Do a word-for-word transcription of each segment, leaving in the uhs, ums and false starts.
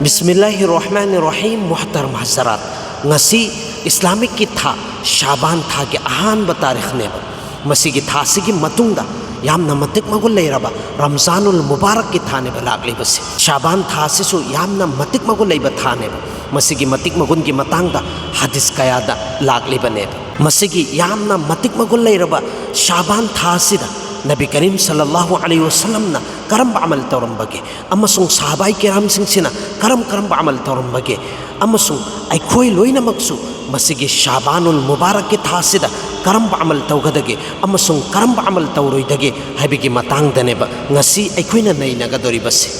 ꯕꯤꯁꯃꯤꯜꯂꯥꯍꯤꯔ ꯔꯍꯃꯥꯅꯤꯔ ꯔꯍꯤꯝ꯫ ꯃꯨꯍꯇꯔꯝ ꯍꯖꯔꯥꯠ, ꯉꯁꯤ ꯏꯁꯂꯥꯃꯤꯛꯀꯤ ꯊꯥ ꯁꯥꯕꯥꯟ ꯊꯥꯒꯤ ꯑꯍꯥꯟꯕ ꯇꯥꯔꯤꯈꯅꯦꯕ꯫ ꯃꯁꯤꯒꯤ ꯊꯥꯁꯤꯒꯤ ꯃꯇꯨꯡꯗ ꯌꯥꯝꯅ ꯃꯇꯤꯛ ꯃꯒꯨꯟ ꯂꯩꯔꯕ ꯔꯝꯖꯥꯅꯨꯜ ꯃꯨꯕꯥꯔꯛꯀꯤ ꯊꯥꯅꯦꯕ ꯂꯥꯛꯂꯤꯕꯁꯤ꯫ ꯁꯥꯕꯥꯟ ꯊꯥ ꯑꯁꯤꯁꯨ ꯌꯥꯝꯅ ꯃꯇꯤꯛ ꯃꯒꯨꯟ ꯂꯩꯕ ꯊꯥꯅꯦꯕ꯫ ꯃꯁꯤꯒꯤ ꯃꯇꯤꯛ ꯃꯒꯨꯟꯒꯤ ꯃꯇꯥꯡꯗ ꯍꯗꯤꯁ ꯀꯌꯥꯗ ꯂꯥꯛꯂꯤꯕꯅꯦꯕ꯫ ꯃꯁꯤꯒꯤ ꯌꯥꯝꯅ ꯃꯇꯤꯛ ꯃꯒꯨꯟ ꯂꯩꯔꯕ ꯁꯥꯕꯥꯟ ꯊꯥ ꯑꯁꯤꯗ ꯅꯕꯤ ꯀꯔꯤꯝ ꯁꯜꯂꯜꯂꯥꯍꯨ ꯑꯂꯩꯍꯤ ꯋꯁꯜꯂꯝꯅ ꯀꯔꯝꯕ ꯑꯃꯜ ꯇꯧꯔꯝꯕꯒꯦ ꯑꯃꯁꯨꯡ ꯁꯍꯥꯕꯥꯏ ꯀꯤꯔꯥꯝꯁꯤꯡꯁꯤꯅ ꯀꯔꯝ ꯀꯔꯝꯕ ꯑꯃꯜ ꯇꯧꯔꯝꯕꯒꯦ ꯑꯃꯁꯨꯡ ꯑꯩꯈꯣꯏ ꯂꯣꯏꯅꯃꯛꯁꯨ ꯃꯁꯤꯒꯤ ꯁꯥꯕꯥꯅꯨꯜ ꯃꯨꯕꯥꯔꯛꯀꯤ ꯊꯥ ꯑꯁꯤꯗ ꯀꯔꯝꯕ ꯑꯃꯜ ꯇꯧꯒꯗꯒꯦ ꯑꯃꯁꯨꯡ ꯀꯔꯝꯕ ꯑꯃꯜ ꯇꯧꯔꯣꯏꯗꯒꯦ ꯍꯥꯏꯕꯒꯤ ꯃꯇꯥꯡꯗꯅꯦꯕ ꯉꯁꯤ ꯑꯩꯈꯣꯏꯅ ꯅꯩꯅꯒꯗꯧꯔꯤꯕꯁꯤ꯫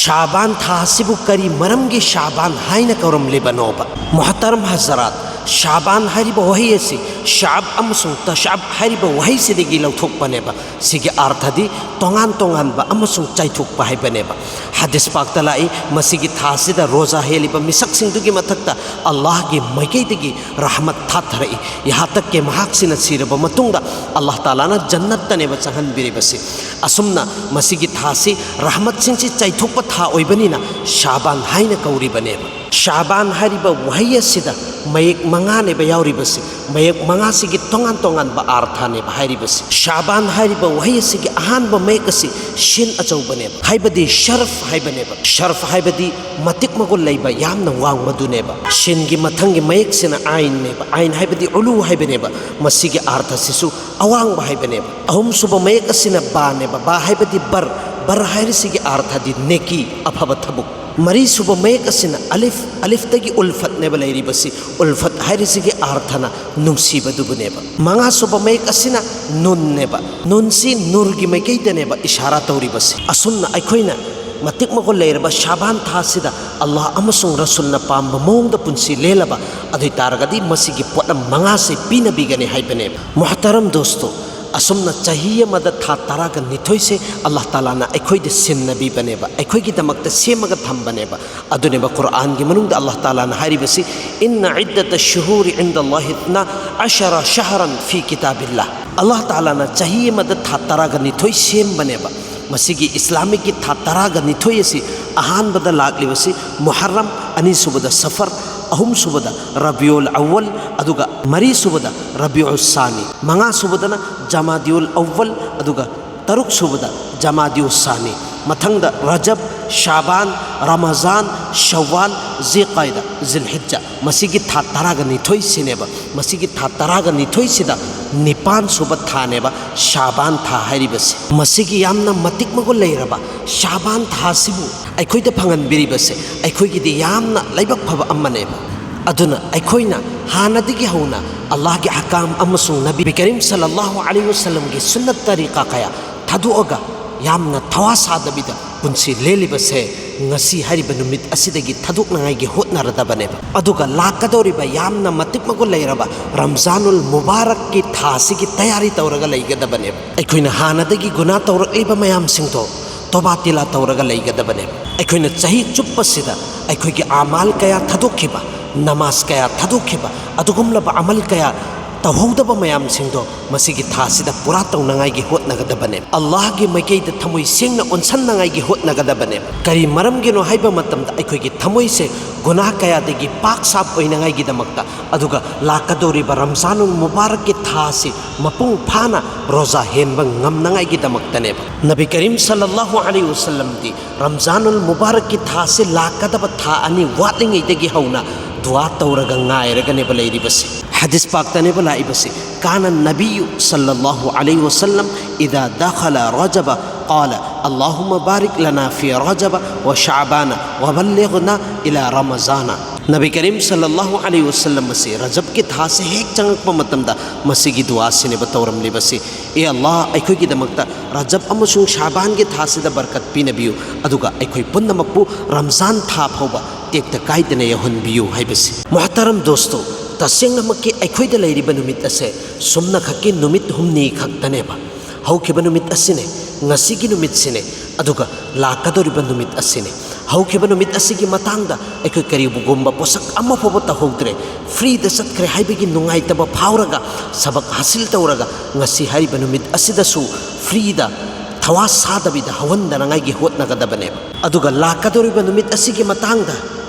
ꯁꯥꯕꯥꯟ ꯊꯥ ꯑꯁꯤꯕꯨ ꯀꯔꯤ ꯃꯔꯝꯒꯤ ꯁꯥꯕꯥꯟ ꯍꯥꯏꯅ ꯀꯧꯔꯝꯂꯤꯕꯅꯣꯕ? ꯃꯨꯍꯇꯔꯝ ꯍꯖꯔꯥꯠ, ꯁꯥꯕꯥꯟ ꯍꯥꯏꯔꯤꯕ ꯋꯥꯍꯩ ꯑꯁꯤ ꯁꯥꯕ ꯑꯃꯁꯨꯡ ꯇꯁꯥꯕ ꯍꯥꯏꯔꯤꯕ ꯋꯥꯍꯩꯁꯤꯗꯒꯤ ꯂꯧꯊꯣꯛꯄꯅꯦꯕ꯫ ꯁꯤꯒꯤ ꯑꯥꯔꯊꯗꯤ ꯇꯣꯉꯥꯟ ꯇꯣꯉꯥꯟꯕ ꯑꯃꯁꯨꯡ ꯆꯥꯏꯊꯣꯛꯄ ꯍꯥꯏꯕꯅꯦꯕ꯫ ꯍꯗꯤꯁ ꯄꯥꯛꯇ ꯂꯥꯛꯏ, ꯃꯁꯤꯒꯤ ꯊꯥ ꯑꯁꯤꯗ ꯔꯣꯖꯥ ꯍꯦꯜꯂꯤꯕ ꯃꯤꯁꯛꯁꯤꯡꯗꯨꯒꯤ ꯃꯊꯛꯇ ꯑꯜꯂꯥꯍꯒꯤ ꯃꯥꯏꯀꯩꯗꯒꯤ ꯔꯍꯃꯠ ꯊꯥꯊꯔꯛꯏ꯫ ꯌꯍꯥꯇꯛꯀꯤ ꯃꯍꯥꯛꯁꯤꯅ ꯁꯤꯔꯕ ꯃꯇꯨꯡꯗ ꯑꯜꯂꯥꯍ ꯇꯥꯂꯥꯅ ꯖꯟꯅꯠꯇꯅꯦꯕ ꯆꯪꯍꯟꯕꯤꯔꯤꯕꯁꯤ꯫ ꯑꯁꯨꯝꯅ ꯃꯁꯤꯒꯤ ꯊꯥꯁꯤ ꯔꯍꯃꯠꯁꯤꯡꯁꯤ ꯆꯥꯏꯊꯣꯛꯄ ꯊꯥ ꯑꯣꯏꯕꯅꯤꯅ ꯁꯥꯕꯥꯟ ꯍꯥꯏꯅ ꯀꯧꯔꯤꯕꯅꯦꯕ꯫ ꯁꯥꯕꯥꯟ ꯍꯥꯏꯔꯤꯕ ꯋꯥꯍꯩ ꯑꯁꯤꯗ ꯃꯌꯦꯛ ꯃꯉꯥꯅꯦꯕ ꯌꯥꯎꯔꯤꯕꯁꯤ꯫ ꯃꯌꯦꯛ ꯃꯉꯥꯁꯤꯒꯤ ꯇꯣꯉꯥꯟ ꯇꯣꯉꯥꯟꯕ ꯑꯥꯔꯊꯅꯦꯕ ꯍꯥꯏꯔꯤꯕꯁꯤ꯫ ꯁꯥꯕꯥꯟ ꯍꯥꯏꯔꯤꯕ ꯋꯥꯍꯩ ꯑꯁꯤꯒꯤ ꯑꯍꯥꯟꯕ ꯃꯌꯦꯛ ꯑꯁꯤ ꯁꯤꯟ ꯑꯆꯧꯕꯅꯦꯕ, ꯍꯥꯏꯕꯗꯤ ꯁꯔꯐ ꯍꯥꯏꯕꯅꯦꯕ꯫ ꯁꯔꯐ ꯍꯥꯏꯕꯗꯤ ꯃꯇꯤꯛ ꯃꯒꯨꯟ ꯂꯩꯕ, ꯌꯥꯝꯅ ꯋꯥꯡꯕꯗꯨꯅꯦꯕ꯫ ꯁꯤꯟꯒꯤ ꯃꯊꯪꯒꯤ ꯃꯌꯦꯛꯁꯤꯅ ꯑꯥꯏꯟꯅꯦꯕ꯫ ꯑꯥꯏꯟ ꯍꯥꯏꯕꯗꯤ ꯎꯂꯨ ꯍꯥꯏꯕꯅꯦꯕ꯫ ꯃꯁꯤꯒꯤ ꯑꯥꯔꯊꯁꯤꯁꯨ ꯑꯋꯥꯡꯕ ꯍꯥꯏꯕꯅꯦꯕ꯫ ꯑꯍꯨꯝꯁꯨꯕ ꯃꯌꯦꯛ ꯑꯁꯤꯅ ꯕꯥꯅꯦꯕ꯫ ꯕꯥ ꯍꯥꯏꯕꯗꯤ ꯕꯔ꯫ ꯕꯔ ꯍꯥꯏꯔꯤꯁꯤꯒꯤ ꯑꯥꯔꯊꯗꯤ ꯅꯦꯀꯤ, ꯑꯐꯕ ꯊꯕꯛ꯫ ꯃꯔꯤꯁꯨꯕ ꯃꯌꯦꯛ ꯑꯁꯤꯅ ꯑꯂꯤꯐ꯫ ꯑꯂꯤꯐꯇꯒꯤ ꯎꯜꯐꯠꯅꯦꯕ ꯂꯩꯔꯤꯕꯁꯤ꯫ ꯎꯜꯐꯠ ꯍꯥꯏꯔꯤꯁꯤꯒꯤ ꯑꯥꯔꯊꯅ ꯅꯨꯡꯁꯤꯕꯗꯨꯕꯨꯅꯦꯕ꯫ ꯃꯉꯥꯁꯨꯕ ꯃꯌꯦꯛ ꯑꯁꯤꯅ ꯅꯨꯟꯅꯦꯕ꯫ ꯅꯨꯟꯁꯤ ꯅꯨꯔꯒꯤ ꯃꯥꯏꯀꯩꯗꯅꯦꯕ ꯏꯁꯥꯔꯥ ꯇꯧꯔꯤꯕꯁꯤ꯫ ꯑꯁꯨꯝꯅ ꯑꯩꯈꯣꯏꯅ ꯃꯇꯤꯛ ꯃꯒꯨꯟ ꯂꯩꯔꯕ ꯁꯥꯕꯥꯟ ꯊꯥ ꯑꯁꯤꯗ ꯑꯜꯂꯥꯍ ꯑꯃꯁꯨꯡ ꯔꯁꯨꯜꯅ ꯄꯥꯝꯕ ꯃꯑꯣꯡꯗ ꯄꯨꯟꯁꯤ ꯂꯦꯜꯂꯕ ꯑꯗꯨ ꯑꯣꯏ ꯇꯥꯔꯒꯗꯤ ꯃꯁꯤꯒꯤ ꯄꯣꯠꯂꯝ ꯃꯉꯥꯁꯦ ꯄꯤꯅꯕꯤꯒꯅꯤ ꯍꯥꯏꯕꯅꯦꯕ꯫ ꯃꯨꯍꯇꯔꯝ ꯗꯣꯁꯇꯣ, ꯑꯁꯨꯝꯅ ꯆꯍꯤ ꯑꯃꯗ ꯊꯥ ꯇꯔꯥꯒ ꯅꯤꯊꯣꯏꯁꯦ ꯑꯜꯂꯥꯍ ꯇꯥꯂꯥꯅ ꯑꯩꯈꯣꯏꯗ ꯁꯤꯟꯅꯕꯤꯕꯅꯦꯕ, ꯑꯩꯈꯣꯏꯒꯤꯗꯃꯛꯇ ꯁꯦꯝꯃꯒ ꯊꯝꯕꯅꯦꯕ꯫ ꯑꯗꯨꯅꯦꯕ ꯀꯨꯔꯥꯟꯒꯤ ꯃꯅꯨꯡꯗ ꯑꯜꯂꯥꯍ ꯇꯥꯂꯥꯅ ꯍꯥꯏꯔꯤꯕꯁꯤ, "ꯏꯟꯅ ꯏꯗꯗ ꯁꯨꯍꯨꯔꯤ ꯏꯟꯗ ꯑꯜꯂꯥꯍꯤ ꯏꯊꯅꯥ ꯑꯁꯔ ꯁꯍꯔꯟ ꯐꯤ ꯀꯤꯇꯥꯕꯤꯜꯂꯥ"꯫ ꯑꯜꯂꯥꯍ ꯇꯥꯂꯥꯅ ꯆꯍꯤ ꯑꯃꯗ ꯊꯥ ꯇꯔꯥꯒ ꯅꯤꯊꯣꯏ ꯁꯦꯝꯕꯅꯦꯕ꯫ ꯃꯁꯤꯒꯤ ꯏꯁꯂꯥꯃꯤꯛꯀꯤ ꯊꯥ ꯇꯔꯥꯒ ꯅꯤꯊꯣꯏ ꯑꯁꯤ ꯑꯍꯥꯟꯕꯗ ꯂꯥꯛꯂꯤꯕꯁꯤ ꯃꯨꯍꯔꯝ, ꯑꯅꯤꯁꯨꯕꯗ ꯁꯐꯔ, ꯑꯍꯨꯝꯁꯨꯕꯗ ꯔꯕꯤꯎꯜ ꯑꯋꯜ, ꯑꯗꯨꯒ ꯃꯔꯤꯁꯨꯕꯗ ꯔꯕꯤꯎ ꯁꯥꯅꯤ, ꯃꯉꯥꯁꯨꯕꯗꯅ ꯖꯃꯥꯗꯤꯎꯜ ꯑꯋꯜ, ꯑꯗꯨꯒ ꯇꯔꯨꯛꯁꯨꯕꯗ ꯖꯃꯥꯗꯤꯎ ꯁꯥꯅꯤ, ꯃꯊꯪꯗ ꯔꯖꯕ, ꯁꯥꯕꯥꯟ, ꯔꯃꯖꯥꯟ, ꯁꯋꯥꯜ, ꯖꯤꯜ ꯀꯥꯏꯗ, ꯖꯤꯜ ꯍꯤꯖꯥ꯫ ꯃꯁꯤꯒꯤ ꯊꯥ ꯇꯔꯥꯒ ꯅꯤꯊꯣꯏꯁꯤꯅꯦꯕ꯫ ꯃꯁꯤꯒꯤ ꯊꯥ ꯇꯔꯥꯒ ꯅꯤꯊꯣꯏꯁꯤꯗ ꯅꯤꯄꯥꯟꯁꯨꯕ ꯊꯥꯅꯦꯕ ꯁꯥꯕꯥꯟ ꯊꯥ ꯍꯥꯏꯔꯤꯕꯁꯤ꯫ ꯃꯁꯤꯒꯤ ꯌꯥꯝꯅ ꯃꯇꯤꯛ ꯃꯒꯨꯟ ꯂꯩꯔꯕ ꯁꯥꯕꯥꯟ ꯊꯥꯁꯤꯕꯨ ꯑꯩꯈꯣꯏꯗ ꯐꯪꯍꯟꯕꯤꯔꯤꯕꯁꯦ ꯑꯩꯈꯣꯏꯒꯤꯗꯤ ꯌꯥꯝꯅ ꯂꯥꯏꯕꯛ ꯐꯕ ꯑꯃꯅꯦꯕ꯫ ꯑꯗꯨꯅ ꯑꯩꯈꯣꯏꯅ ꯍꯥꯟꯅꯗꯒꯤ ꯍꯧꯅ ꯑꯜꯂꯥꯍꯒꯤ ꯑꯍꯀꯥꯝ ꯑꯃꯁꯨꯡ ꯅꯕꯤ ꯀꯔꯤꯝ ꯁꯜꯂꯜꯂꯥꯍꯨ ꯑꯂꯩꯍꯤ ꯋꯁꯜꯂꯝꯒꯤ ꯁꯨꯟꯅꯠ ꯇꯔꯤꯀꯥ ꯀꯌꯥ ꯊꯥꯗꯣꯛꯑꯒ ꯌꯥꯝꯅ ꯊꯋꯥ ꯁꯥꯗꯕꯤꯗ ꯄꯨꯟꯁꯤ ꯂꯦꯜꯂꯤꯕꯁꯦ ꯉꯁꯤ ꯍꯥꯏꯔꯤꯕ ꯅꯨꯃꯤꯠ ꯑꯁꯤꯗꯒꯤ ꯊꯥꯗꯣꯛꯅꯉꯥꯏꯒꯤ ꯍꯣꯠꯅꯔꯗꯕꯅꯦꯕ꯫ ꯑꯗꯨꯒ ꯂꯥꯛꯀꯗꯧꯔꯤꯕ ꯌꯥꯝꯅ ꯃꯇꯤꯛ ꯃꯒꯨꯟ ꯂꯩꯔꯕ ꯔꯝꯖꯥꯅꯨꯜ ꯃꯨꯕꯥꯔꯛꯀꯤ ꯊꯥ ꯑꯁꯤꯒꯤ ꯇꯌꯥꯔꯤ ꯇꯧꯔꯒ ꯂꯩꯒꯗꯕꯅꯦꯕ꯫ ꯑꯩꯈꯣꯏꯅ ꯍꯥꯟꯅꯗꯒꯤ ꯒꯨꯅꯥ ꯇꯧꯔꯛꯂꯤꯕ ꯃꯌꯥꯝꯁꯤꯡꯗꯣ ꯇꯣꯕꯥ ꯇꯤꯂꯥ ꯇꯧꯔꯒ ꯂꯩꯒꯗꯕꯅꯦꯕ꯫ ꯑꯩꯈꯣꯏꯅ ꯆꯍꯤ ꯆꯨꯞꯄꯁꯤꯗ ꯑꯩꯈꯣꯏꯒꯤ ꯑꯃꯥꯜ ꯀꯌꯥ ꯊꯥꯗꯣꯛꯈꯤꯕ, ꯅꯃꯥꯖ ꯀꯌꯥ ꯊꯥꯗꯣꯛꯈꯤꯕ, ꯑꯗꯨꯒꯨꯝꯂꯕ ꯑꯃꯜ ꯀꯌꯥ ꯇꯧꯍꯧꯗꯕ ꯃꯌꯥꯝꯁꯤꯡꯗꯣ ꯃꯁꯤꯒꯤ ꯊꯥꯁꯤꯗ ꯄꯨꯔꯥ ꯇꯧꯅꯉꯥꯏꯒꯤ ꯍꯣꯠꯅꯒꯗꯕꯅꯦꯕ꯫ ꯑꯜꯂꯥꯍꯒꯤ ꯃꯥꯏꯀꯩꯗ ꯊꯃꯣꯏ ꯁꯦꯡꯅ ꯑꯣꯟꯁꯟꯅꯉꯥꯏꯒꯤ ꯍꯣꯠꯅꯒꯗꯕꯅꯦꯕ꯫ ꯀꯔꯤ ꯃꯔꯝꯒꯤꯅꯣ ꯍꯥꯏꯕ ꯃꯇꯝꯗ ꯑꯩꯈꯣꯏꯒꯤ ꯊꯃꯣꯏꯁꯦ ꯒꯨꯅꯥ ꯀꯌꯥꯗꯒꯤ ꯄꯥꯛ ꯁꯥꯞ ꯑꯣꯏꯅꯉꯥꯏꯒꯤꯗꯃꯛꯇ, ꯑꯗꯨꯒ ꯂꯥꯛꯀꯗꯧꯔꯤꯕ ꯔꯝꯖꯥꯅꯨꯜ ꯃꯨꯕꯥꯔꯛꯀꯤ ꯊꯥ ꯑꯁꯤ ꯃꯄꯨꯡ ꯐꯥꯅ ꯔꯣꯖꯥ ꯍꯦꯟꯕ ꯉꯝꯅꯉꯥꯏꯒꯤꯗꯃꯛꯇꯅꯦꯕ꯫ ꯅꯕꯤ ꯀꯔꯤꯝ ꯁꯜꯂꯜꯂꯥꯍꯨ ꯑꯂꯩꯍꯤ ꯋꯁꯜꯂꯝꯗꯤ ꯔꯝꯖꯥꯅꯨꯜ ꯃꯨꯕꯥꯔꯛꯀꯤ ꯊꯥꯁꯤ ꯂꯥꯛꯀꯗꯕ ꯊꯥ ꯑꯅꯤ ꯋꯥꯠꯂꯤꯉꯩꯗꯒꯤ ꯍꯧꯅ ꯗꯨꯋꯥ ꯇꯧꯔꯒ ꯉꯥꯏꯔꯒꯅꯦꯕ ꯂꯩꯔꯤꯕꯁꯤ꯫ ꯍꯗꯤꯁ ꯄꯥꯛꯇꯅꯦꯕ ꯂꯥꯛꯏꯕꯁꯤ꯫ كان النبي صلى الله عليه وسلم إذا دخل رجب قال اللهم بارك لنا في رجب وشعبان وبلغنا إلى رمضان. ꯅꯕꯤ ꯀꯔꯤꯝ ꯁꯜꯂꯜꯂꯥꯍꯨ ꯑꯂꯩꯍꯤ ꯋꯁꯜꯂꯝ ꯑꯁꯤ ꯔꯖꯕꯀꯤ ꯊꯥꯁꯤ ꯍꯦꯛ ꯆꯪꯉꯛꯄ ꯃꯇꯝꯗ ꯃꯁꯤꯒꯤ ꯗꯨꯋꯥꯁꯤꯅꯦꯕ ꯇꯧꯔꯝꯂꯤꯕꯁꯤ꯫ ꯑꯦ ꯑꯜꯂꯥꯍ, ꯑꯩꯈꯣꯏꯒꯤꯗꯃꯛꯇ ꯔꯖꯕ ꯑꯃꯁꯨꯡ ꯁꯥꯕꯥꯟꯒꯤ ꯊꯥꯁꯤꯗ ꯕꯔꯀꯠ ꯄꯤꯅꯕꯤꯌꯨ, ꯑꯗꯨꯒ ꯑꯩꯈꯣꯏ ꯄꯨꯝꯅꯃꯛꯄꯨ ꯔꯝꯖꯥꯟ ꯊꯥ ꯐꯥꯎꯕ ꯇꯦꯛꯇ ꯀꯥꯏꯗꯅ ꯌꯧꯍꯟꯕꯤꯌꯨ ꯍꯥꯏꯕꯁꯤ꯫ ꯃꯨꯍꯇꯔꯝ ꯗꯣꯁꯇꯣ, ꯇꯁꯦꯡꯅꯃꯛꯀꯤ ꯑꯩꯈꯣꯏꯗ ꯂꯩꯔꯤꯕ ꯅꯨꯃꯤꯠ ꯑꯁꯦ ꯁꯨꯝꯅꯈꯛꯀꯤ ꯅꯨꯃꯤꯠ ꯍꯨꯝꯅꯤ ꯈꯛꯇꯅꯦꯕ꯫ ꯍꯧꯈꯤꯕ ꯅꯨꯃꯤꯠ ꯑꯁꯤꯅꯦ, ꯉꯁꯤꯒꯤ ꯅꯨꯃꯤꯠꯁꯤꯅꯦ, ꯑꯗꯨꯒ ꯂꯥꯛꯀꯗꯧꯔꯤꯕ ꯅꯨꯃꯤꯠ ꯑꯁꯤꯅꯦ꯫ ꯍꯧꯈꯤꯕ ꯅꯨꯃꯤꯠ ꯑꯁꯤꯒꯤ ꯃꯇꯥꯡꯗ ꯑꯩꯈꯣꯏ ꯀꯔꯤꯒꯨꯝꯕ ꯄꯣꯠꯁꯛ ꯑꯃ ꯐꯥꯎꯕ ꯇꯧꯍꯧꯗ꯭ꯔꯦ, ꯐ꯭ꯔꯤꯗ ꯆꯠꯈ꯭ꯔꯦ ꯍꯥꯏꯕꯒꯤ ꯅꯨꯡꯉꯥꯏꯇꯕ ꯐꯥꯎꯔꯒ ꯁꯕꯛ ꯍꯥꯁꯤꯜ ꯇꯧꯔꯒ ꯉꯁꯤ ꯍꯥꯏꯔꯤꯕ ꯅꯨꯃꯤꯠ ꯑꯁꯤꯗꯁꯨ ꯐ꯭ꯔꯤꯗ ꯊꯋꯥ ꯁꯥꯗꯕꯤꯗ ꯍꯧꯍꯟꯗꯅꯉꯥꯏꯒꯤ ꯍꯣꯠꯅꯒꯗꯕꯅꯦꯕ꯫ ꯑꯗꯨꯒ ꯂꯥꯛꯀꯗꯧꯔꯤꯕ ꯅꯨꯃꯤꯠ ꯑꯁꯤꯒꯤ ꯃꯇꯥꯡꯗ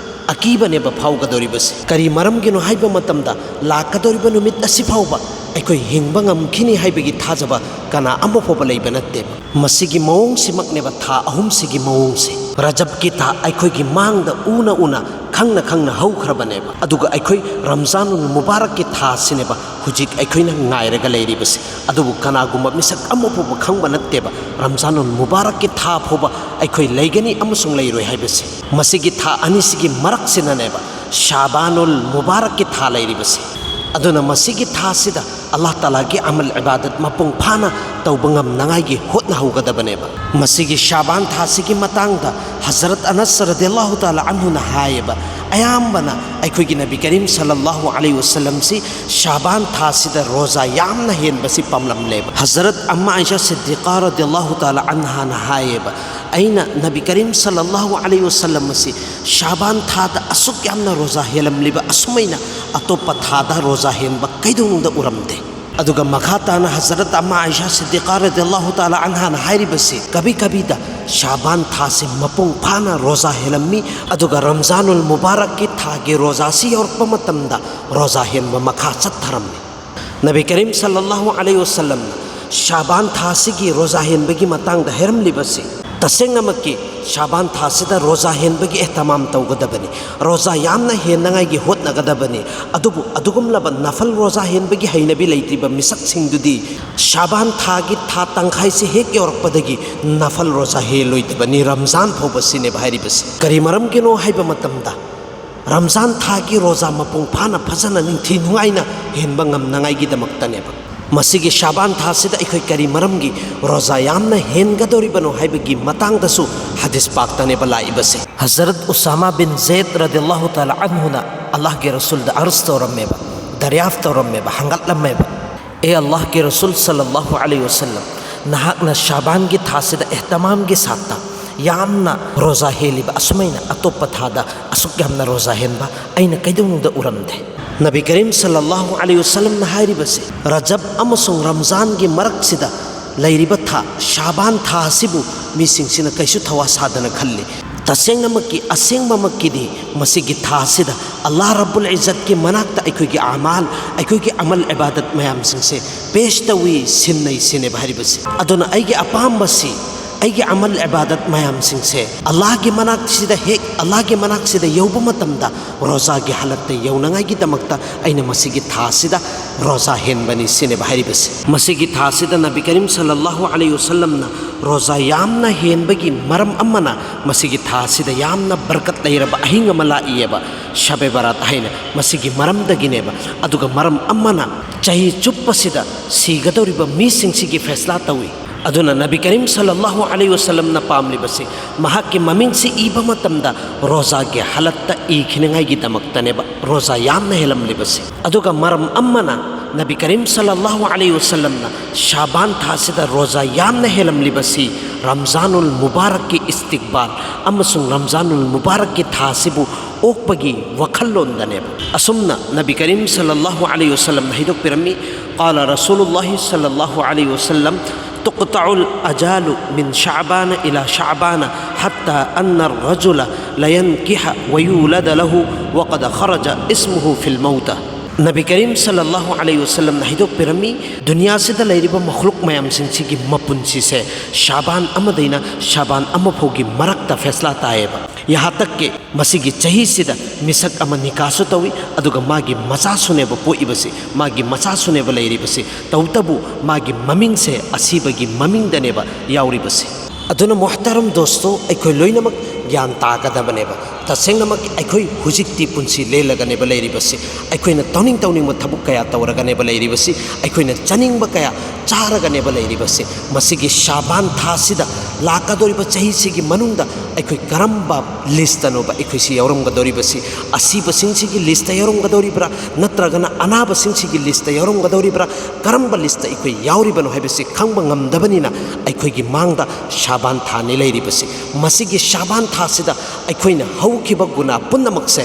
ꯑꯀꯤꯕꯅꯦꯕ ꯐꯥꯎꯒꯗꯧꯔꯤꯕꯁꯦ꯫ ꯀꯔꯤ ꯃꯔꯝꯒꯤꯅꯣ ꯍꯥꯏꯕ ꯃꯇꯝꯗ, ꯂꯥꯛꯀꯗꯧꯔꯤꯕ ꯅꯨꯃꯤꯠ ꯑꯁꯤ ꯐꯥꯎꯕ ꯑꯩꯈꯣꯏ ꯍꯤꯡꯕ ꯉꯝꯈꯤꯅꯤ ꯍꯥꯏꯕꯒꯤ ꯊꯥꯖꯕ ꯀꯅꯥ ꯑꯃ ꯐꯥꯎꯕ ꯂꯩꯕ ꯅꯠꯇꯦꯕ꯫ ꯃꯁꯤꯒꯤ ꯃꯑꯣꯡꯁꯤꯃꯛꯅꯦꯕ ꯊꯥ ꯑꯍꯨꯝꯁꯤꯒꯤ ꯃꯑꯣꯡꯁꯦ꯫ ꯔꯖꯕꯀꯤ ꯊꯥ ꯑꯩꯈꯣꯏꯒꯤ ꯃꯥꯡꯗ ꯎꯅ ꯎꯅ, ꯈꯪꯅ ꯈꯪꯅ ꯍꯧꯈ꯭ꯔꯕꯅꯦꯕ꯫ ꯑꯗꯨꯒ ꯑꯩꯈꯣꯏ ꯔꯝꯖꯥꯅꯨꯜ ꯃꯨꯕꯥꯔꯛꯀꯤ ꯊꯥꯁꯤꯅꯦꯕ ꯍꯧꯖꯤꯛ ꯑꯩꯈꯣꯏꯅ ꯉꯥꯏꯔꯒ ꯂꯩꯔꯤꯕꯁꯦ꯫ ꯑꯗꯨꯕꯨ ꯀꯅꯥꯒꯨꯝꯕ ꯃꯤꯁꯛ ꯑꯃ ꯐꯥꯎꯕ ꯈꯪꯕ ꯅꯠꯇꯦꯕ, ꯔꯝꯖꯥꯅꯨꯜ ꯃꯨꯕꯥꯔꯛꯀꯤ ꯊꯥ ꯐꯥꯎꯕ ꯑꯩꯈꯣꯏ ꯂꯩꯒꯅꯤ ꯑꯃꯁꯨꯡ ꯂꯩꯔꯣꯏ ꯍꯥꯏꯕꯁꯦ꯫ ꯃꯁꯤꯒꯤ ꯊꯥ ꯑꯅꯤꯁꯤꯒꯤ ꯃꯔꯛꯁꯤꯅꯅꯦꯕ ꯁꯥꯕꯥꯅꯨꯜ ꯃꯨꯕꯥꯔꯛꯀꯤ ꯊꯥ ꯂꯩꯔꯤꯕꯁꯦ꯫ ꯑꯗꯨꯅ ꯃꯁꯤꯒꯤ ꯊꯥꯁꯤꯗ ꯑꯜꯂꯥꯍ ꯇꯥꯂꯥꯒꯤ ꯑꯃꯜ ꯏꯕꯥꯗꯠ ꯃꯄꯨꯡ ꯐꯥꯅ ꯇꯧꯕ ꯉꯝꯅꯉꯥꯏꯒꯤ ꯍꯣꯠꯅꯍꯧꯒꯗꯕꯅꯦꯕ꯫ ꯃꯁꯤꯒꯤ ꯁꯥꯕꯥꯟ ꯊꯥꯁꯤꯒꯤ ꯃꯇꯥꯡꯗ ꯍꯖꯔꯠ ꯑꯅꯁ ꯔꯗꯤꯌꯜꯂꯥꯍꯨ ꯇꯥꯂꯥ ꯑꯟꯍꯨꯅ ꯍꯥꯏꯌꯦꯕ, ꯑꯌꯥꯝꯕꯅ ꯑꯩꯈꯣꯏꯒꯤ ꯅꯕꯤ ꯀꯔꯤꯝ ꯁꯜꯂꯜꯂꯥꯍꯨ ꯑꯂꯩꯍꯤ ꯋꯁꯜꯂꯝꯁꯤ ꯁꯥꯕꯥꯟ ꯊꯥꯁꯤꯗ ꯔꯣꯖꯥ ꯌꯥꯝꯅ ꯍꯦꯟꯕꯁꯤ ꯄꯥꯝꯂꯝꯂꯦꯕ꯫ ꯍꯖꯔꯠ ꯑꯝꯃꯥ ꯑꯥꯏꯁꯥ ꯁꯤꯗꯤꯀꯥ ꯔꯗꯤꯌꯜꯂꯥꯍꯨ ꯇꯥꯂꯥ ꯑꯟꯍꯥꯅ ꯍꯥꯏꯌꯦꯕ, ꯑꯩꯅ ꯅꯕꯤ ꯀꯔꯤꯝ ꯁꯜꯂꯜꯂꯥꯍꯨ ꯑꯂꯩꯍꯤ ꯋꯁꯜꯂꯝ ꯑꯁꯤ ꯁꯥꯕꯥꯟ ꯊꯥꯗ ꯑꯁꯨꯛ ꯌꯥꯝꯅ ꯔꯣꯖꯥ ꯍꯦꯜꯂꯝꯂꯤꯕ ꯑꯁꯨꯃꯥꯏꯅ ꯑꯇꯣꯞꯄ ꯊꯥꯗ ꯔꯣꯖꯥ ꯍꯦꯟꯕ ꯀꯩꯗꯧꯅꯨꯡꯗ ꯎꯔꯝꯗꯦ꯫ ꯑꯗꯨꯒ ꯃꯈꯥ ꯇꯥꯅ ꯍꯖꯔꯠ ꯑꯃ ꯑꯥꯏꯁꯥ ꯁꯤꯗꯤꯀꯥ ꯔꯗꯤꯌꯜꯂꯥꯍꯨ ꯇꯥꯂꯥ ꯑꯟꯍꯥꯅ ꯍꯥꯏꯔꯤꯕꯁꯤ, ꯀꯕꯤ ꯀꯕꯤꯗ ꯁꯥꯕꯥꯟ ꯊꯥꯁꯤ ꯃꯄꯨꯡ ꯐꯥꯅ ꯔꯣꯖꯥ ꯍꯦꯜꯂꯝꯃꯤ, ꯑꯗꯨꯒ ꯔꯝꯖꯥꯅꯨꯜ ꯃꯨꯕꯥꯔꯛꯀꯤ ꯊꯥꯒꯤ ꯔꯣꯖꯥꯁꯤ ꯌꯧꯔꯛꯄ ꯃꯇꯝꯗ ꯔꯣꯖꯥ ꯍꯦꯟꯕ ꯃꯈꯥ ꯆꯠꯊꯔꯝꯃꯤ꯫ ꯅꯕꯤ ꯀꯔꯤꯝ ꯁꯜꯂꯜꯂꯥꯍꯨ ꯑꯂꯩꯍꯤ ꯋꯁꯜꯂꯝꯅ ꯁꯥꯕꯥꯟ ꯊꯥꯁꯤꯒꯤ ꯔꯣꯖꯥ ꯍꯦꯟꯕꯒꯤ ꯃꯇꯥꯡꯗ ꯍꯥꯏꯔꯝꯂꯤꯕꯁꯤ, ꯇꯁꯦꯡꯅꯃꯛꯀꯤ ꯁꯥꯕꯥꯟ ꯊꯥꯁꯤꯗ ꯔꯣꯖꯥ ꯍꯦꯟꯕꯒꯤ ꯑꯦꯍꯇꯃꯥꯝ ꯇꯧꯒꯗꯕꯅꯤ, ꯔꯣꯖꯥ ꯌꯥꯝꯅ ꯍꯦꯟꯅꯉꯥꯏꯒꯤ ꯍꯣꯠꯅꯒꯗꯕꯅꯤ꯫ ꯑꯗꯨꯕꯨ ꯑꯗꯨꯒꯨꯝꯂꯕ ꯅꯐꯜ ꯔꯣꯖꯥ ꯍꯦꯟꯕꯒꯤ ꯍꯩꯅꯕꯤ ꯂꯩꯇ꯭ꯔꯤꯕ ꯃꯤꯁꯛꯁꯤꯡꯗꯨꯗꯤ ꯁꯥꯕꯥꯟ ꯊꯥꯒꯤ ꯊꯥ ꯇꯪꯈꯥꯏꯁꯤ ꯍꯦꯛ ꯌꯧꯔꯛꯄꯗꯒꯤ ꯅꯐꯜ ꯔꯣꯖꯥ ꯍꯦꯜꯂꯣꯏꯗꯕꯅꯤ, ꯔꯝꯖꯥꯟ ꯐꯥꯎꯕꯁꯤꯅꯦꯕ ꯍꯥꯏꯔꯤꯕꯁꯤ꯫ ꯀꯔꯤ ꯃꯔꯝꯒꯤꯅꯣ ꯍꯥꯏꯕ ꯃꯇꯝꯗ, ꯔꯝꯖꯥꯟ ꯊꯥꯒꯤ ꯔꯣꯖꯥ ꯃꯄꯨꯡ ꯐꯥꯅ ꯐꯖꯅ ꯅꯤꯡꯊꯤ ꯅꯨꯡꯉꯥꯏꯅ ꯍꯦꯟꯕ ꯉꯝꯅꯉꯥꯏꯒꯤꯗꯃꯛꯇꯅꯦꯕ꯫ ꯃꯁꯤꯒꯤ ꯁꯥꯕꯥꯟ ꯊꯥꯁꯤꯗ ꯑꯩꯈꯣꯏ ꯀꯔꯤ ꯃꯔꯝꯒꯤ ꯔꯣꯖꯥ ꯌꯥꯝꯅ ꯍꯦꯟꯒꯗꯧꯔꯤꯕꯅꯣ ꯍꯥꯏꯕꯒꯤ ꯃꯇꯥꯡꯗꯁꯨ ꯍꯗꯤꯁ ꯄꯥꯛꯇꯅꯦꯕ ꯂꯥꯛꯏꯕꯁꯦ꯫ ꯍꯖꯔꯠ ꯎꯁꯥꯃꯥ ꯕꯤꯟ ꯖꯦꯗ ꯔꯗꯤꯌꯜꯂꯥꯍꯨ ꯇꯥꯂꯥ ꯑꯟꯍꯨꯅ ꯑꯜꯂꯥꯍꯒꯤ ꯔꯁꯨꯜꯗ ꯑꯔꯖ ꯇꯧꯔꯝꯃꯦꯕ, ꯗꯔꯤꯌꯥꯐ ꯇꯧꯔꯝꯃꯦꯕ, ꯍꯪꯒꯠꯂꯝꯃꯦꯕ, "ꯑꯦ ꯑꯜꯂꯥꯍꯒꯤ ꯔꯁꯨꯜ ꯁꯜꯂꯜꯂꯥꯍꯨ ꯑꯂꯩꯍꯤ ꯋꯁꯜꯂꯝ, ꯅꯍꯥꯛꯅ ꯁꯥꯕꯥꯟꯒꯤ ꯊꯥꯁꯤꯗ ꯑꯦꯍꯇꯃꯥꯝꯒꯤ ꯁꯥꯠꯇ ꯌꯥꯝꯅ ꯔꯣꯖꯥ ꯍꯦꯜꯂꯤꯕ ꯑꯁꯨꯃꯥꯏꯅ ꯑꯇꯣꯞꯄ ꯊꯥꯗ ꯑꯁꯨꯛ ꯌꯥꯝꯅ ꯔꯣꯖꯥ ꯍꯦꯟꯕ ꯑꯩꯅ ꯀꯩꯗꯧꯅꯨꯡꯗ ꯎꯔꯝꯗꯦ꯫" ꯅꯕꯤ ꯀꯔꯤꯝ ꯁꯜꯂꯜꯂꯥꯍꯨ ꯑꯂꯩꯍꯤ ꯋꯁꯜꯂꯝꯅ ꯍꯥꯏꯔꯤꯕꯁꯤ, ꯔꯖꯕ ꯑꯃꯁꯨꯡ ꯔꯝꯖꯥꯟꯒꯤ ꯃꯔꯛꯁꯤꯗ ꯂꯩꯔꯤꯕ ꯊꯥ ꯁꯥꯕꯥꯟ ꯊꯥ ꯑꯁꯤꯕꯨ ꯃꯤꯁꯤꯡꯁꯤꯅ ꯀꯩꯁꯨ ꯊꯋꯥ ꯁꯥꯗꯅ ꯈꯜꯂꯤ꯫ ꯇꯁꯦꯡꯅꯃꯛꯀꯤ, ꯑꯁꯦꯡꯕꯃꯛꯀꯤꯗꯤ ꯃꯁꯤꯒꯤ ꯊꯥ ꯑꯁꯤꯗ ꯑꯜꯂꯥꯍ ꯔꯕꯨꯜ ꯏꯖꯠꯀꯤ ꯃꯅꯥꯛꯇ ꯑꯩꯈꯣꯏꯒꯤ ꯑꯃꯥꯜ, ꯑꯩꯈꯣꯏꯒꯤ ꯑꯃꯜ ꯏꯕꯥꯗꯠ ꯃꯌꯥꯝꯁꯤꯡꯁꯦ ꯄꯦꯁ ꯇꯧꯏ, ꯁꯤꯟꯅꯩ ꯁꯤꯅꯦꯕ ꯍꯥꯏꯔꯤꯕꯁꯦ꯫ ꯑꯗꯨꯅ ꯑꯩꯒꯤ ꯑꯄꯥꯝꯕꯁꯤ, ꯑꯩꯒꯤ ꯑꯃꯜ ꯏꯕꯥꯗꯠ ꯃꯌꯥꯝꯁꯤꯡꯁꯦ ꯑꯜꯂꯥꯍꯒꯤ ꯃꯅꯥꯛꯁꯤꯗ ꯍꯦꯛ, ꯑꯜꯂꯥꯍꯒꯤ ꯃꯅꯥꯛꯁꯤꯗ ꯌꯧꯕ ꯃꯇꯝꯗ ꯔꯣꯖꯥꯒꯤ ꯍꯥꯂꯠꯇ ꯌꯧꯅꯉꯥꯏꯒꯤꯗꯃꯛꯇ ꯑꯩꯅ ꯃꯁꯤꯒꯤ ꯊꯥ ꯑꯁꯤꯗ ꯔꯣꯖꯥ ꯍꯦꯟꯕꯅꯤ ꯁꯤꯅꯦꯕ ꯍꯥꯏꯔꯤꯕꯁꯦ꯫ ꯃꯁꯤꯒꯤ ꯊꯥ ꯑꯁꯤꯗ ꯅꯕꯤ ꯀꯔꯤꯝ ꯁꯜꯂꯜꯂꯥꯍꯨ ꯑꯂꯩꯍꯤ ꯋꯁꯜꯂꯝꯅ ꯔꯣꯖꯥ ꯌꯥꯝꯅ ꯍꯦꯟꯕꯒꯤ ꯃꯔꯝ ꯑꯃꯅ ꯃꯁꯤꯒꯤ ꯊꯥ ꯑꯁꯤꯗ ꯌꯥꯝꯅ ꯕꯔꯀꯠ ꯂꯩꯔꯕ ꯑꯍꯤꯡ ꯑꯃ ꯂꯥꯛꯏꯑꯕ, ꯁꯕꯦ ꯕꯔꯥꯠ ꯍꯥꯏꯅ꯫ ꯃꯁꯤꯒꯤ ꯃꯔꯝꯗꯒꯤꯅꯦꯕ꯫ ꯑꯗꯨꯒ ꯃꯔꯝ ꯑꯃꯅ ꯆꯍꯤ ꯆꯨꯞꯄꯁꯤꯗ ꯁꯤꯒꯗꯧꯔꯤꯕ ꯃꯤꯁꯤꯡꯁꯤꯒꯤ ꯐꯦꯁꯂꯥ ꯇꯧꯏ꯫ ꯑꯗꯨꯅ ꯅꯕꯤ ꯀꯔꯤꯝ ꯁꯜꯂꯜꯂꯥꯍꯨ ꯑꯂꯩꯍꯤ ꯋꯁꯜꯂꯝꯅ ꯄꯥꯝꯂꯤꯕꯁꯤ, ꯃꯍꯥꯛꯀꯤ ꯃꯃꯤꯡꯁꯤ ꯏꯕ ꯃꯇꯝꯗ ꯔꯣꯖꯥꯒꯤ ꯍꯥꯂꯠꯇ ꯏꯈꯤꯅꯉꯥꯏꯒꯤꯗꯃꯛꯇꯅꯦꯕ ꯔꯣꯖꯥ ꯌꯥꯝꯅ ꯍꯦꯜꯂꯝꯂꯤꯕꯁꯤ꯫ ꯑꯗꯨꯒ ꯃꯔꯝ ꯑꯃꯅ ꯅꯕꯤ ꯀꯔꯤꯝ ꯁꯜꯂꯜꯂꯥꯍꯨ ꯑꯂꯩꯍꯤ ꯋꯁꯜꯂꯝꯅ ꯁꯥꯕꯥꯟ ꯊꯥꯁꯤꯗ ꯔꯣꯖꯥ ꯌꯥꯝꯅ ꯍꯦꯜꯂꯝꯂꯤꯕꯁꯤ ꯔꯝꯖꯥꯅꯨꯜ ꯃꯨꯕꯥꯔꯛꯀꯤ ꯏꯁꯇꯤꯛꯕꯥꯜ ꯑꯃꯁꯨꯡ ꯔꯝꯖꯥꯅꯨꯜ ꯃꯨꯕꯥꯔꯛꯀꯤ ꯊꯥꯁꯤꯕꯨ ꯑꯣꯛꯄꯒꯤ ꯋꯥꯈꯜꯂꯣꯟꯗꯅꯦꯕ꯫ ꯑꯁꯨꯝꯅ ꯅꯕꯤ ꯀꯔꯤꯝ ꯁꯜꯂꯜꯂꯥꯍꯨ ꯑꯂꯩꯍꯤ ꯋꯁꯜꯂꯝꯅ ꯍꯥꯏꯗꯣꯛꯄꯤꯔꯝꯃꯤ, قال رسول الله صلى الله عليه وسلم، تقطع الآجال من شعبان إلى شعبان حتى أن الرجل لينكح ويولد له وقد خرج اسمه في الموتى. ꯅꯕꯤ ꯀꯔꯤꯝ ꯁꯜꯂꯜꯂꯥꯍꯨ ꯑꯂꯩꯍꯤ ꯋꯁꯜꯂꯝꯅ ꯍꯥꯏꯗꯣꯛꯄꯤꯔꯝꯃꯤ, ꯗꯨꯅꯤꯌꯥꯁꯤꯗ ꯂꯩꯔꯤꯕ ꯃꯈꯂꯨꯛ ꯃꯌꯥꯝꯁꯤꯡꯁꯤꯒꯤ ꯃꯄꯨꯟꯁꯤꯁꯦ ꯁꯥꯕꯥꯟ ꯑꯃꯗꯩꯅ ꯁꯥꯕꯥꯟ ꯑꯃ ꯐꯥꯎꯒꯤ ꯃꯔꯛꯇ ꯐꯦꯁꯂꯥ ꯇꯥꯏꯌꯦꯕ꯫ ꯌꯍꯥ ꯇꯛ ꯀꯦ ꯃꯁꯤꯒꯤ ꯆꯍꯤꯁꯤꯗ ꯃꯤꯁꯛ ꯑꯃ ꯅꯤꯀꯥꯁꯨ ꯇꯧꯏ, ꯑꯗꯨꯒ ꯃꯥꯒꯤ ꯃꯆꯥꯁꯨꯅꯦꯕ ꯄꯣꯛꯏꯕꯁꯤ, ꯃꯥꯒꯤ ꯃꯆꯥꯁꯨꯅꯦꯕ ꯂꯩꯔꯤꯕꯁꯤ꯫ ꯇꯧꯕꯇꯕꯨ ꯃꯥꯒꯤ ꯃꯃꯤꯡꯁꯦ ꯑꯁꯤꯕꯒꯤ ꯃꯃꯤꯡꯗꯅꯦꯕ ꯌꯥꯎꯔꯤꯕꯁꯤ꯫ ꯑꯗꯨꯅ ꯃꯨꯍꯇꯔꯝ ꯗꯣꯁꯇꯣ, ꯑꯩꯈꯣꯏ ꯂꯣꯏꯅꯃꯛ ꯒ꯭ꯌꯥꯟ ꯇꯥꯒꯗꯕꯅꯦꯕ꯫ ꯇꯁꯦꯡꯅꯃꯛ ꯑꯩꯈꯣꯏ ꯍꯧꯖꯤꯛꯇꯤ ꯄꯨꯟꯁꯤ ꯂꯦꯜꯂꯒꯅꯦꯕ ꯂꯩꯔꯤꯕꯁꯤ꯫ ꯑꯩꯈꯣꯏꯅ ꯇꯧꯅꯤꯡ ꯇꯧꯅꯤꯡꯕ ꯊꯕꯛ ꯀꯌꯥ ꯇꯧꯔꯒꯅꯦꯕ ꯂꯩꯔꯤꯕꯁꯤ꯫ ꯑꯩꯈꯣꯏꯅ ꯆꯥꯅꯤꯡꯕ ꯀꯌꯥ ꯆꯥꯔꯒꯅꯦꯕ ꯂꯩꯔꯤꯕꯁꯤ꯫ ꯃꯁꯤꯒꯤ ꯁꯥꯕꯥꯟ ꯊꯥꯁꯤꯗ ꯂꯥꯛꯀꯗꯧꯔꯤꯕ ꯆꯍꯤꯁꯤꯒꯤ ꯃꯅꯨꯡꯗ ꯑꯩꯈꯣꯏ ꯀꯔꯝꯕ ꯂꯤꯁꯇꯅꯣꯕ ꯑꯩꯈꯣꯏꯁꯤ ꯌꯥꯎꯔꯝꯒꯗꯧꯔꯤꯕꯁꯤ? ꯑꯁꯤꯕꯁꯤꯡꯁꯤꯒꯤ ꯂꯤꯁꯇ ꯌꯥꯎꯔꯝꯒꯗꯧꯔꯤꯕ꯭ꯔꯥ, ꯅꯠꯇ꯭ꯔꯒꯅ ꯑꯅꯥꯕꯁꯤꯡꯁꯤꯒꯤ ꯂꯤꯁꯇ ꯌꯥꯎꯔꯝꯒꯗꯧꯔꯤꯕ꯭ꯔꯥ? ꯀꯔꯝꯕ ꯂꯤꯁꯇ ꯑꯩꯈꯣꯏ ꯌꯥꯎꯔꯤꯕꯅꯣ ꯍꯥꯏꯕꯁꯤ ꯈꯪꯕ ꯉꯝꯗꯕꯅꯤꯅ ꯑꯩꯈꯣꯏꯒꯤ ꯃꯥꯡꯗ ꯁꯥꯕꯥꯟ ꯊꯥꯅꯤ ꯂꯩꯔꯤꯕꯁꯤ꯫ ꯃꯁꯤꯒꯤ ꯁꯥꯕꯥꯟ ꯊꯥꯁꯤꯗ ꯑꯩꯈꯣꯏꯅ ꯍꯧꯈꯤꯕ ꯒꯨꯅꯥ ꯄꯨꯝꯅꯃꯛꯁꯦ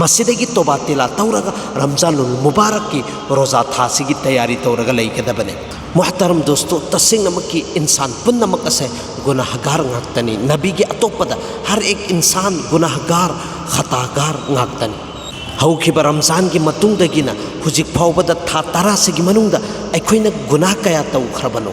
ꯃꯁꯤꯗꯒꯤ ꯇꯣꯕꯥ ꯇꯤꯂꯥ ꯇꯧꯔꯒ ꯔꯝꯖꯥꯅꯨꯜ ꯃꯨꯕꯥꯔꯛꯀꯤ ꯔꯣꯖꯥ ꯊꯥꯁꯤꯒꯤ ꯇꯌꯥꯔꯤ ꯇꯧꯔꯒ ꯂꯩꯒꯗꯕꯅꯦ꯫ ꯃꯨꯍꯇꯔꯝ ꯗꯣꯁꯇꯣ, ꯇꯁꯦꯡꯅꯃꯛꯀꯤ ꯏꯟꯁꯥꯟ ꯄꯨꯝꯅꯃꯛ ꯑꯁꯦ ꯒꯨꯅꯥꯍꯒꯥꯔ ꯉꯥꯛꯇꯅꯤ꯫ ꯅꯕꯤꯒꯤ ꯑꯇꯣꯞꯄꯗ ꯍꯔ ꯑꯦꯛ ꯏꯟꯁꯥꯟ ꯒꯨꯅꯥꯍꯒꯥꯔ, ꯈꯇꯥꯒꯥꯔ ꯉꯥꯛꯇꯅꯤ꯫ ꯍꯧꯈꯤꯕ ꯔꯝꯖꯥꯟꯒꯤ ꯃꯇꯨꯡꯗꯒꯤꯅ ꯍꯧꯖꯤꯛ ꯐꯥꯎꯕꯗ ꯊꯥ ꯇꯔꯥꯁꯤꯒꯤ ꯃꯅꯨꯡꯗ ꯑꯩꯈꯣꯏꯅ ꯒꯨꯅꯥ ꯀꯌꯥ ꯇꯧꯈ꯭ꯔꯕꯅꯣ,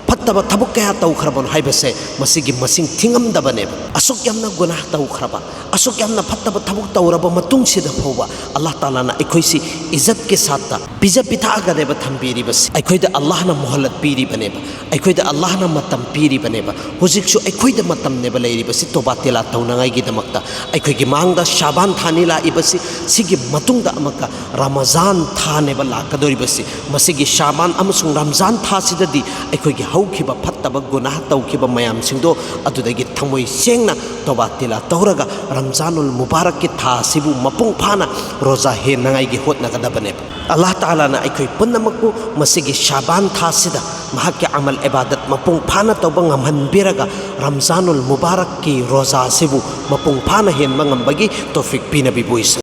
ꯐꯠꯇꯕ ꯊꯕꯛ ꯀꯌꯥ ꯇꯧꯈ꯭ꯔꯕꯅꯣ ꯍꯥꯏꯕꯁꯦ ꯃꯁꯤꯒꯤ ꯃꯁꯤꯡ ꯊꯤꯉꯝꯗꯕꯅꯦꯕ꯫ ꯑꯁꯨꯛ ꯌꯥꯝꯅ ꯒꯨꯅꯥ ꯇꯧꯈ꯭ꯔꯕ, ꯑꯁꯨꯛ ꯌꯥꯝꯅ ꯐꯠꯇꯕ ꯊꯕꯛ ꯇꯧꯔꯕ ꯃꯇꯨꯡꯁꯤꯗ ꯐꯥꯎꯕ ꯑꯜꯂꯥꯍ ꯇꯥꯂꯥꯅ ꯑꯩꯈꯣꯏꯁꯤ ꯏꯖꯠꯀꯤ ꯁꯥꯠꯇ ꯄꯤꯖ ꯄꯤꯊꯛꯑꯒꯅꯦꯕ ꯊꯝꯕꯤꯔꯤꯕꯁꯤ꯫ ꯑꯩꯈꯣꯏꯗ ꯑꯜꯂꯥꯍꯅ ꯃꯣꯍꯂꯠ ꯄꯤꯔꯤꯕꯅꯦꯕ, ꯑꯩꯈꯣꯏꯗ ꯑꯜꯂꯥꯍꯅ ꯃꯇꯝ ꯄꯤꯔꯤꯕꯅꯦꯕ꯫ ꯍꯧꯖꯤꯛꯁꯨ ꯑꯩꯈꯣꯏꯗ ꯃꯇꯝꯅꯦꯕ ꯂꯩꯔꯤꯕꯁꯤ ꯇꯣꯕꯥ ꯇꯤꯂꯥ ꯇꯧꯅꯉꯥꯏꯒꯤꯗꯃꯛꯇ꯫ ꯑꯩꯈꯣꯏꯒꯤ ꯃꯥꯡꯗ ꯁꯥꯕꯥꯟ ꯊꯥꯅꯤ ꯂꯥꯛꯏꯕꯁꯤ, ꯁꯤꯒꯤ ꯃꯇꯨꯡꯗ ꯑꯃꯨꯛꯀ ꯔꯃꯖꯥꯟ ꯊꯥꯅꯦꯕ ꯂꯥꯛꯀꯗꯧꯔꯤꯕꯁꯤ꯫ ꯃꯁꯤꯒꯤ ꯁꯥꯕꯥꯟ ꯑꯃꯁꯨꯡ ꯔꯝꯖꯥꯟ ꯊꯥꯁꯤꯗꯗꯤ ꯑꯩꯈꯣꯏꯒꯤ ꯍꯧꯈꯤꯕ ꯐꯠꯇꯕ ꯒꯨꯅꯥꯍ ꯇꯧꯈꯤꯕ ꯃꯌꯥꯝꯁꯤꯡꯗꯣ ꯑꯗꯨꯗꯒꯤ ꯊꯃꯣꯏ ꯁꯦꯡꯅ ꯇꯣꯕꯥ ꯇꯤꯂꯥ ꯇꯧꯔꯒ ꯔꯝꯖꯥꯅꯨꯜ ꯃꯨꯕꯥꯔꯛꯀꯤ ꯊꯥ ꯑꯁꯤꯕꯨ ꯃꯄꯨꯡ ꯐꯥꯅ ꯔꯣꯖꯥ ꯍꯦꯟꯅꯉꯥꯏꯒꯤ ꯍꯣꯠꯅꯒꯗꯕꯅꯦꯕ꯫ ꯑꯜꯂꯥꯍ ꯇꯥꯂꯥꯅ ꯑꯩꯈꯣꯏ ꯄꯨꯝꯅꯃꯛꯄꯨ ꯃꯁꯤꯒꯤ ꯁꯥꯕꯥꯟ ꯊꯥꯁꯤꯗ ꯃꯍꯥꯛꯀꯤ ꯑꯃꯜ ꯏꯕꯥꯗꯠ ꯃꯄꯨꯡ ꯐꯥꯅ ꯇꯧꯕ ꯉꯝꯍꯟꯕꯤꯔꯒ ꯔꯝꯖꯥꯅꯨꯜ ꯃꯨꯕꯥꯔꯛꯀꯤ ꯔꯣꯖꯥ ꯑꯁꯤꯕꯨ ꯃꯄꯨꯡ ꯐꯥꯅ ꯍꯦꯟꯕ ꯉꯝꯕꯒꯤ ꯇꯧꯐꯤꯛ ꯄꯤꯅꯕꯤꯕ ꯑꯣꯏꯁꯅꯨ꯫